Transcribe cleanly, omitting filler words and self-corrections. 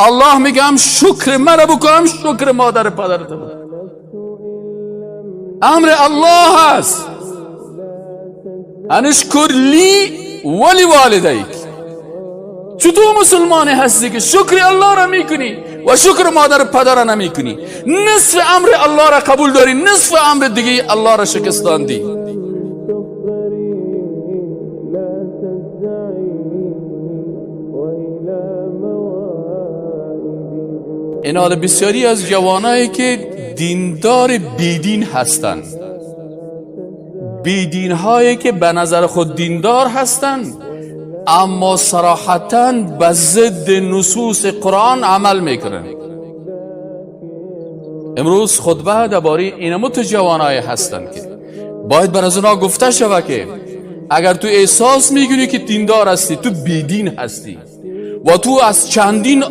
الله میگه هم شکر مرا بکن، هم شکر مادر پدرت بکن. امر الله است: ان اشکر لی و لوالدیک. چطور مسلمانی هستی که شکر الله را میکنی و شکر مادر پدر را نمیکنی؟ نصف امر الله را قبول داری، نصف امر دیگه الله را شکستاندی. لا تجزعي وإلى موائد این حال بسیاری از جوانایی که دیندار بیدین هستند، بیدین هایی که به نظر خود دیندار هستند اما صراحتا به ضد نصوص قرآن عمل میکنند. امروز خطبه درباره اینمو جوانای هستند که باید بر از اونا گفته شود که اگر تو احساس میکنی که دیندار هستی، تو بیدین هستی و تو از چندین